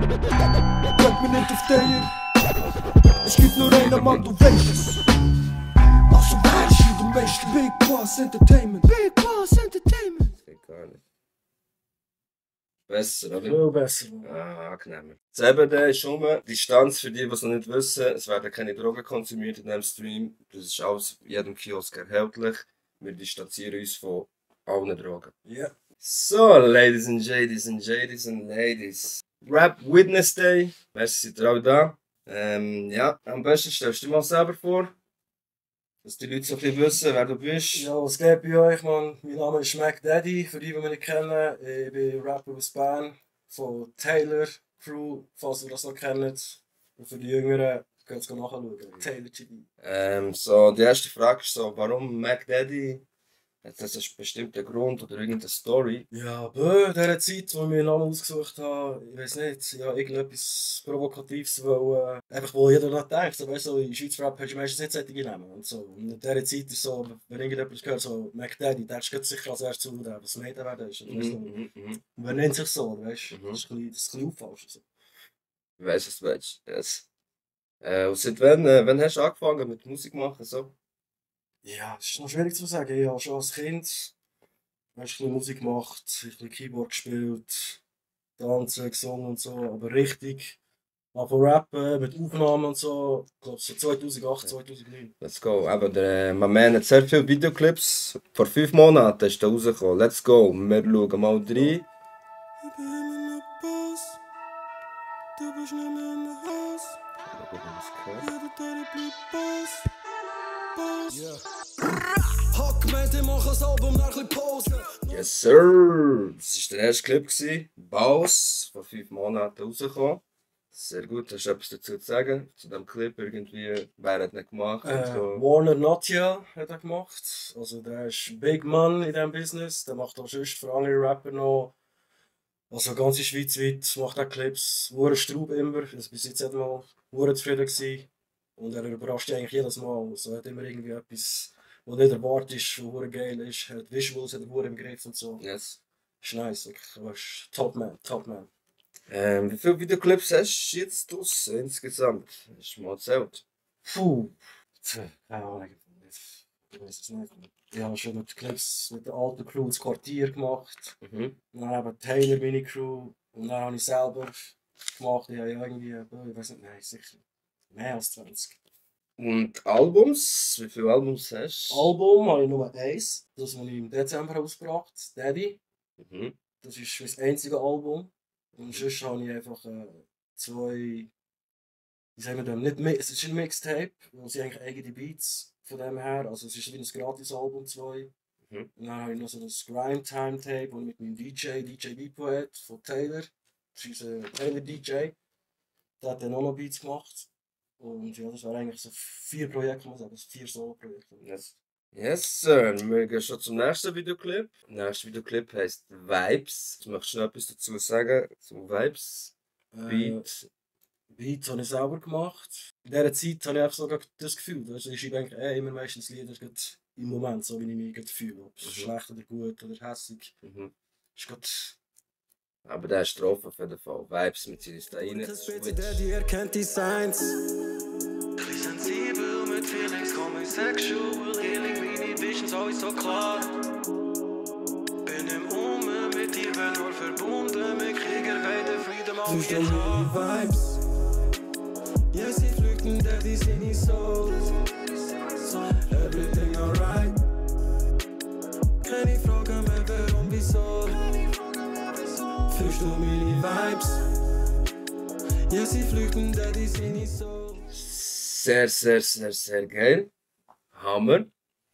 Drück mir nicht auf den. Es gibt nur einen Mann, du weißt es. Also weißt du, der Meister Big Boss Entertainment. Big Boss Entertainment. Das geht gar nicht. Besser, oder? Viel besser. Ah, angenehmer. Das ist um Distanz für die, die es noch nicht wissen. Es werden keine Drogen konsumiert in diesem Stream. Das ist alles in jedem Kiosk erhältlich. Wir distanzieren uns von allen Drogen. Ja. So, Ladies and Ladies. Rap Witness Day. Merci, seid ihr alle da. Ja, am besten stellst du dich mal selber vor. Dass die Leute so ein bisschen wissen, wer du bist. Ja, was geht bei euch, man? Mein Name ist Mac Daddy, für die, die mich nicht kennen. Ich bin Rapper aus Bern, von Taylor Crew, falls ihr das noch kennt. Und für die Jüngeren, könnt ihr es nachschauen. Taylor TV. So, die erste Frage ist so, warum Mac Daddy? Hat das einen bestimmten Grund oder irgendeine Story? Ja, in dieser Zeit, wo ich mir einen Namen ausgesucht habe, ich weiß nicht, ja, irgendetwas Provokatives, weil einfach wo jeder noch denkt, so, weißt du, in Schweizer Rap hast du meistens nicht solche Namen und so. Und in dieser Zeit ist so, wenn irgendjemand gehört, so Mac Daddy, der ist sicher als erstes zu, was Mädchen werden ist. Und wer nennt sich so, weißt du? Das ist ein bisschen auffallend. So. Ich weiss, was du willst. Yes. Und seit wann hast du angefangen mit Musik machen? So? Ja, das ist noch schwierig zu sagen. Ich habe schon als Kind ein bisschen Musik gemacht, ein bisschen Keyboard gespielt, tanzen, gesungen und so, aber richtig von Rappen mit Aufnahmen und so, ich glaube so 2008, 2009. Let's go. Aber mein Mann hat sehr viele Videoclips. Vor 5 Monaten ist der rausgekommen. Let's go. Wir schauen mal rein. Ich bin immer noch Boss. Du bist nicht mehr in der Haus. Jeder Teil bleibt Boss. Hackmeid, ich mach ein Album nach ein bisschen Pause. Yes, sir. Das war der erste Clip. Baus, vor 5 Monaten rausgekommen. Sehr gut. Hast du etwas dazu zu sagen? Zu diesem Clip irgendwie? Wer hat nicht gemacht? So. Warner Notja hat er gemacht. Also der ist Big Man in diesem Business. Der macht auch sonst für andere Rapper noch. Also ganz schweizweit macht er Clips. Hure Straub immer. Das bis jetzt mal hure zufrieden gewesen. Und er überrascht eigentlich jedes Mal. Also er hat immer irgendwie etwas, was nicht erwartet ist, was hure geil ist. Er hat Visuals hat er hure im Griff und so. Yes. Ist nice, wirklich. Er ist Top Man, Top Man. Wie viele Videoclips hast du jetzt draussen insgesamt? Hast du mal erzählt? Puh. Keine Ahnung. Ich weiß es nicht. Ich habe schon mit Clips mit der alten Crew ins Quartier gemacht. Und dann eben Taylor meine Crew. Und dann habe ich selber gemacht. Ich habe irgendwie, ich weiß nicht, nein, sicher mehr als 20. Und Albums? Wie viele Albums hast du? Album habe ich nur eins. Das habe ich im Dezember rausgebracht. Daddy. Mhm. Das ist mein einziges Album. Und sonst habe ich einfach zwei. Wie sagen wir dem? Nicht, es ist ein Mixtape. Es sind eigentlich eigene Beats von dem her. Also es ist wie ein Gratis-Album 2. Und dann habe ich noch so das Grime-Time-Tape und mit meinem DJ B-Poet von Taylor. Das ist unser Taylor-DJ. Der hat dann auch noch Beats gemacht. Und ja, das waren eigentlich so 4 Projekte, kann man sagen. 4 Solo-Projekte. Yes, sir. Wir gehen schon zum nächsten Videoclip. Der nächste Videoclip heisst Vibes. Möchtest du noch etwas dazu sagen? Zu Vibes? Beat? Beat habe ich selber gemacht. In dieser Zeit habe ich einfach so das Gefühl. Also ich schreibe eigentlich immer meistens Lieder im Moment, so wie ich mich gerade fühle. Ob es schlecht oder gut oder hässlich. Ist gerade. Aber der ist drauf auf jeden Fall. Vibes mit seinen Steinen. Daddy erkennt die Signs. Sensibel mit Feelings, komm ich sexual healing, meine Visions alles so klar. Bin im Ume mit dir, wenn nur verbunden, mit Krieger beide Frieden auf jeden Fall. Vibes. Ja, sie flüchten, Daddy sind nicht so. Everything alright. Keine Frage mehr, warum, wieso. Fühlst du meine Vibes? Ja, sie flüchten, Daddy sind nicht so. Sehr geil. Hammer.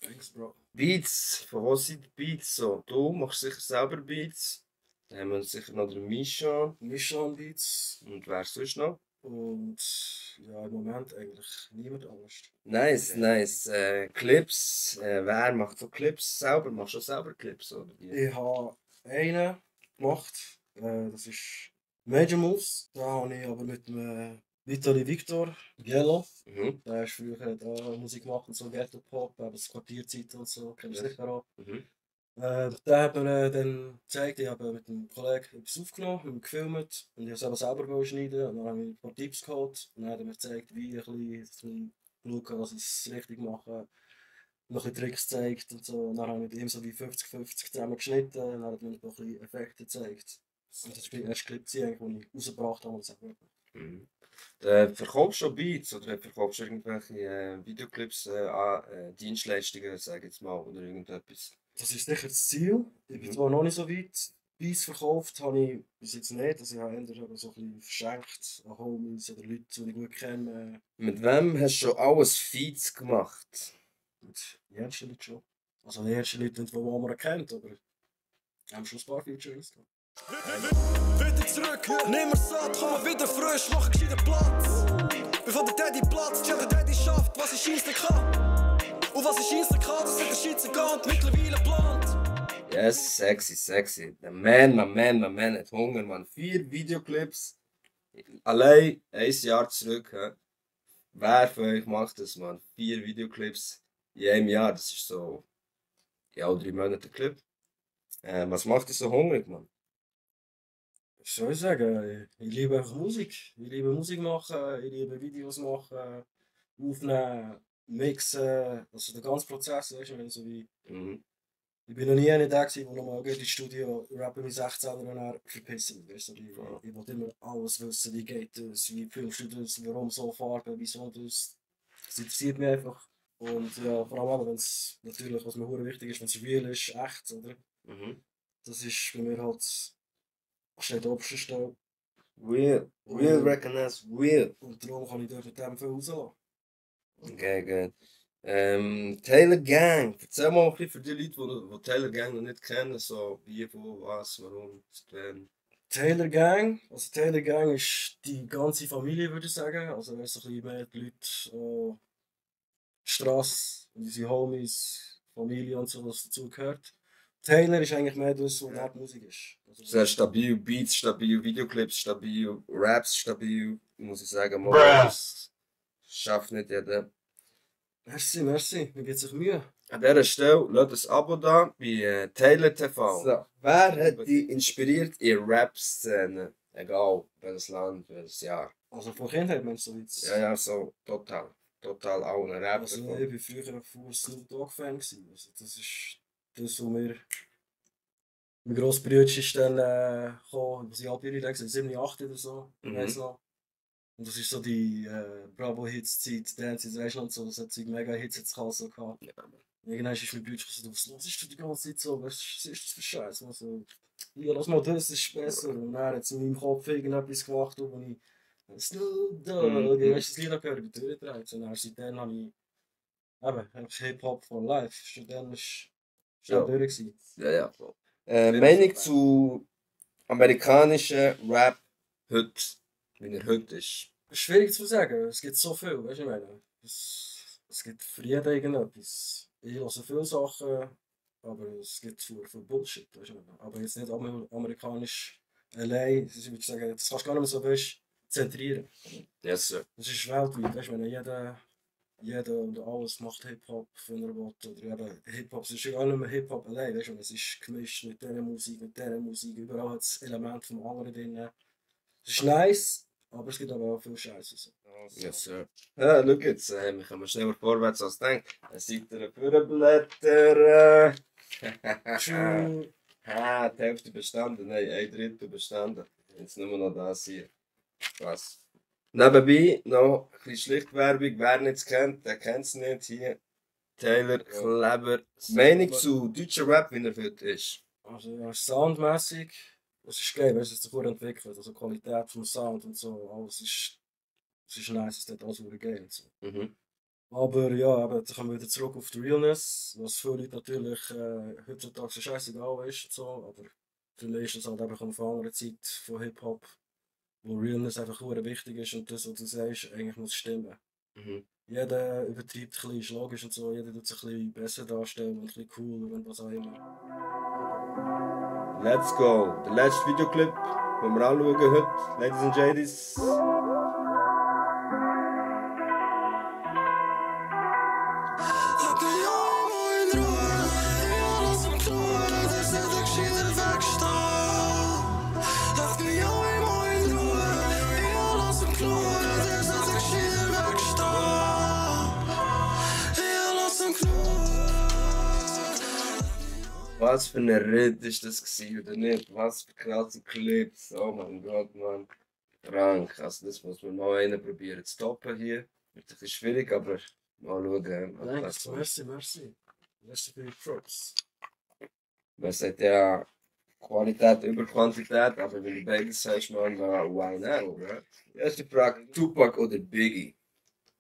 Thanks, Bro. Beats. Von wo sind die Beats so? Du machst sicher selber Beats. Dann haben wir sicher noch den Misha. Mishan Beats. Und wer sonst noch? Und ja, im Moment eigentlich niemand anders. Nice. Clips. Wer macht so Clips selber? Machst du selber Clips? Oder? Ich habe einen gemacht. Das ist Major Moves. Da habe ich aber mit dem Vitali Victor Yellow. Der ist früher Musik gemacht und so Ghetto Pop, aber das Quartierzeit und so, kennst du sicher auch. Da hat mir dann gezeigt, ich habe mit einem Kollegen etwas aufgenommen, haben gefilmt und ich wollte es selber schneiden. Und dann habe ich ein paar Tipps geholt und dann hat er mir gezeigt, wie ich ein bisschen schauen, dass ich es richtig mache. Noch ein bisschen Tricks gezeigt und so. Und dann habe ich mit ihm so wie 50-50 zusammen geschnitten und dann hat er mir noch ein bisschen Effekte gezeigt. Und das war der erste Clip, den ich rausgebracht habe und selber. Mhm. Verkaufst du schon Beats oder verkaufst du irgendwelche Videoclips an Dienstleistungen, sag ich jetzt mal, oder irgendetwas? Das ist sicher das Ziel. Ich bin zwar noch nicht so weit. Beats verkauft habe ich bis jetzt nicht. Also ich habe eher so ein bisschen verschenkt an Homies oder Leute, die ich gut kenne. Mit wem hast du schon alles Feeds gemacht? Mit die ersten Leute schon. Also die ersten Leute nicht, die man kennt, aber wir haben schon ein paar Features gehabt. Wieder zurück, nimm mir satt, komm mal wieder frisch, mach einen gescheiten Platz. Bevor der Daddy platzt, ja der Daddy schafft, was ich schießen kann. Und was ich schießen kann, das hat der Schiedsrichter mittlerweile plant. Yes, sexy, sexy. Der Man hat Hunger, man. 4 Videoclips. Allein 1 Jahr zurück. He? Wer von euch macht das, man? 4 Videoclips in einem Jahr, das ist so. Ja, 3 Monate Clip. Was macht dich so hungrig, man? Was soll ich sagen? Ich liebe einfach Musik. Ich liebe Musik machen, ich liebe Videos machen, aufnehmen, mixen. Also der ganze Prozess, weißt du, wenn so wie. Mhm. Ich bin noch nie einer der gewesen, der nochmal geht ins Studio, rappen mit 16 und dann verpissen. Weißt du, ich will immer alles wissen, wie geht das, wie filmst du das, warum so Farben, wieso das. Das interessiert mich einfach. Und ja, vor allem, wenn es natürlich, was mir hure wichtig ist, wenn es real ist, echt, oder? Mhm. Das ist bei mir halt, steht oberste Stelle. Real recognize real. Und darum kann ich dort mit dem viel rauslassen. Okay, gut. Taylor Gang. Erzähl mal ein bisschen für die Leute, die Taylor Gang noch nicht kennen, so wie, wo, was, warum, denn. Taylor Gang, also Taylor Gang ist die ganze Familie, würde ich sagen. Also weißt, so ein bisschen mehr die Leute, die Straße, unsere Homies, Familie und so, was dazu gehört. Taylor ist eigentlich mehr das, was ja. Musik ist. Also, Sehr stabil, Beats stabil, Videoclips stabil, Raps stabil, muss ich sagen. Das schafft nicht jeder. Merci, merci, mir geht sich Mühe. An dieser Stelle lasst ein Abo da bei Taylor TV. So, wer hat dich inspiriert in Rap-Szene? Egal, welches Land, welches Jahr. Also von Kindheit meinst du jetzt? Ja, so total. Total auch ein Rapper. Also ich war früher ein Snoop Dogg-Fan. Also das ist das, was mir... Mein Grossbruder ist dann gekommen, was ich abhöre, 7, 8 oder so, ich weiss noch. Und das ist so die Bravo-Hits-Zeit, Dances, weißt du, und so, das hat so mega Hits jetzt so gehabt. Ja. Irgendwann ist mein Bruder gesagt, was ist die ganze Zeit so, was ist das für Scheiß? So, ja, lass mal das ist besser. Und dann hat es in meinem Kopf irgendetwas gemacht, wo ich Snoop Dogg, hast du das Lied gehört, die Tür gedreht. Und dann seitdem habe ich Hip-Hop for Life, schon dann ist schon durch gewesen. Ja. Meinung zu amerikanischen Rap heute, wie er heute ist? Schwierig zu sagen, es gibt so viel, weißt du, ich meine. Es gibt für jeden irgendetwas. Ich höre viele Sachen, aber es gibt für Bullshit, weißt du, aber jetzt nicht amerikanisch allein. Ich würde sagen, das kannst du gar nicht mehr so weißt, zentrieren. Yes, sir. Das ist weltweit, weißt du, jeder und alles macht Hip-Hop, wenn er will. Oder eben Hip-Hop, es ist ja gar nicht mehr Hip-Hop allein, weißt du, es ist gemischt mit dieser Musik, überall hat es Elemente vom anderen drin. Das ist nice, aber es gibt aber auch viel Scheiße. So. Yes, sir. Ja, schau jetzt, wir kommen schneller vorwärts als denkt. Dann seid ihr Führerblätter. Die Hälfte bestanden, nein, 1/3 bestanden. Jetzt nur noch das hier. Was? Nebenbei noch ein bisschen Schlichtwerbung. Wer nicht kennt, der kennt es nicht. Hier Taylor Kleber. Meinung zu deutscher Rap, wie er heute ist? Also ja, soundmäßig, es ist geil, es ist sich entwickelt. Also die Qualität vom Sound und so, alles ist nice, es ist alles wieder geil und so. Aber ja, aber dann kommen wir wieder zurück auf die Realness, was für Leute natürlich heutzutage so scheißegal ist und so, aber für mich ist das halt einfach eine andere Zeit von Hip-Hop, wo Realness einfach sehr wichtig ist und das, was du sagst, eigentlich muss stimmen. Jeder übertreibt ein bisschen, ist logisch und so, jeder tut sich ein bisschen besser darstellen und ein bisschen cooler und was auch immer. Let's go! Der letzte Videoclip, den wir anschauen heute, Ladies and Jadies. Was für ein Ritt ist das gewesen, oder nicht? Was für krasse Clips. Oh mein Gott, Mann. Krank. Also das muss man mal einen probieren zu toppen hier. Wird ein bisschen schwierig, aber mal schauen. Thanks, merci. Merci für die Props. Man sagt ja Qualität über Quantität, aber wenn du beides sagst, man, why now, right? Erste Frage, Tupac oder Biggie?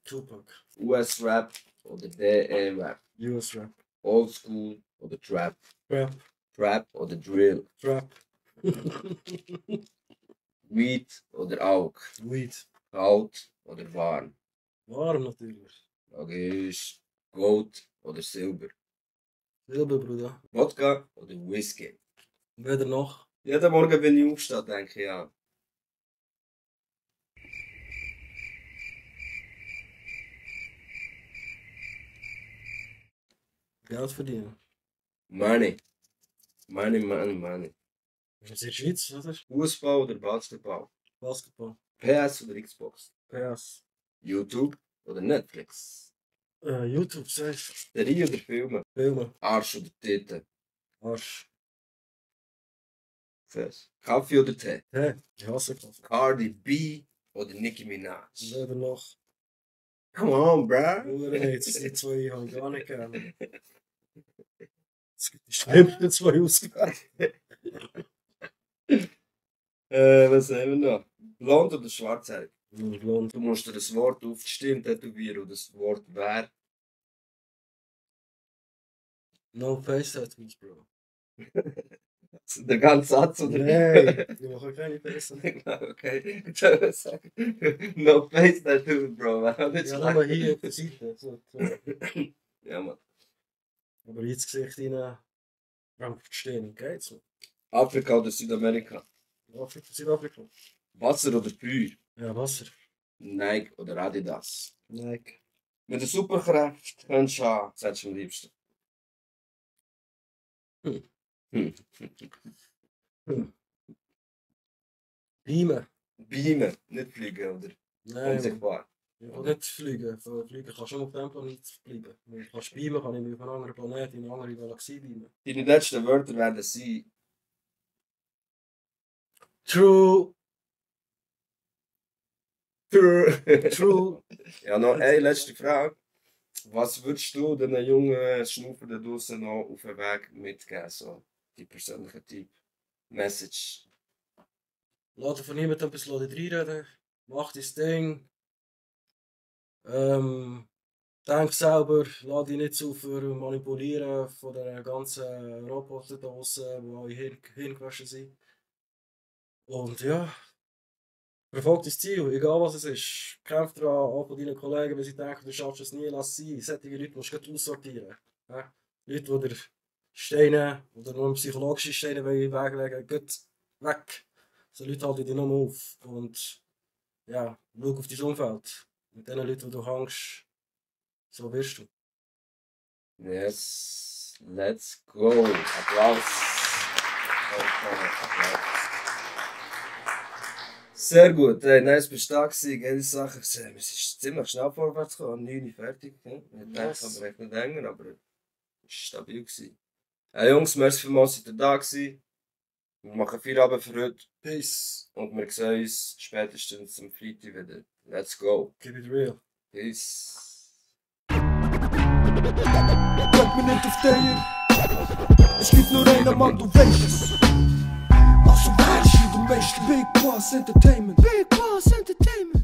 Tupac. US-Rap oder DE-Rap? US-Rap. Old School oder Trap? Rap. Trap oder Drill? Trap. Weed oder Aug? Weed. Kalt oder warm? Warm natürlich. Frage ist Gold oder Silber? Silber, Bruder. Wodka oder Whisky? Weder noch. Jeden Morgen, wenn ich aufstehe, denke ich ja. Geld verdienen. Money. Money. Das ist in der Schweiz, oder? Fußball oder Basketball? Basketball. PS oder Xbox? PS. YouTube oder Netflix? YouTube, safe. Serie oder Filme? Filme. Arsch oder Titten? Arsch. Fest. Kaffee oder Tee? Hey, ich hasse Kaffee. Cardi B oder Nicki Minaj? Weder noch. Come on, bruh. Bruder, jetzt die zwei habe ich gar nicht gerne. Es gibt die schlimmsten zwei ausgewählt. Was haben wir noch? Blond oder schwarzhaarig? Blond. Du musst dir das Wort auf die Stirn tätowieren und das Wort wer? No face tattoos, Bro. Der ganze Satz oder? Nein, ich mache keine face. Okay, ich soll sagen. No face tattoo, Bro. Ja, nochmal hier auf der Seite. So. Ja, Mann. Aber jetzt Gesicht rein. Auf die Stirn, geht's noch? Afrika oder Südamerika? Afrika, Südafrika. Wasser oder Feuer? Ja, Wasser. Nike oder Adidas? Nike. Wenn du Superkräfte könntest haben, was hättest du am liebsten? Beamen. Beamen, nicht fliegen, oder? Nein, Unsichtbar. ich will nicht fliegen. Fliegen kannst du nur auf dem Planet bleiben. Wenn du kannst beamen, kann ich mich auf einen anderen Planeten, in eine andere Galaxie beamen. Deine letzten Wörter werden sein. True. True. True. Ja, noch eine letzte Frage. Was würdest du den jungen Schnuffer da draußen noch auf den Weg mitgeben? So, die persönliche Typ. Message. Lass von niemandem etwas reinreden. Mach dein Ding. Denk selber, lass dich nicht zu manipulieren von den ganzen Robotern da draussen, die alle hingewaschen sind. Und ja, verfolg dein Ziel, egal was es ist. Kämpf daran, auch von deinen Kollegen, wenn sie denken, du schaffst es nie, lass sie. Solche Leute musst du aussortieren. Ja? Leute, die dir Steine oder nur psychologische Steine weglegen, geht weg. So Leute halten dich nur auf. Und ja, schau auf dein Umfeld. Mit den Leuten, die du hängst, so wirst du. Yes, let's go. Applaus. Sehr gut, nice bist du da gewesen, geile Sache. Es ist ziemlich schnell vorwärts gekommen, 9 Uhr fertig. Ich dachte, aber echt nicht länger, aber es war stabil gewesen. Jungs, merci vielmals, dass ihr da gewesen. Wir machen Feierabend für heute. Peace. Und wir sehen uns spätestens am Freitag wieder. Let's go. Keep it real. Peace. Drück mir nicht auf den. Es gibt nur einen Mann, du weißt es. Also weißt du, du möchtest Big Boss Entertainment. Big Boss Entertainment.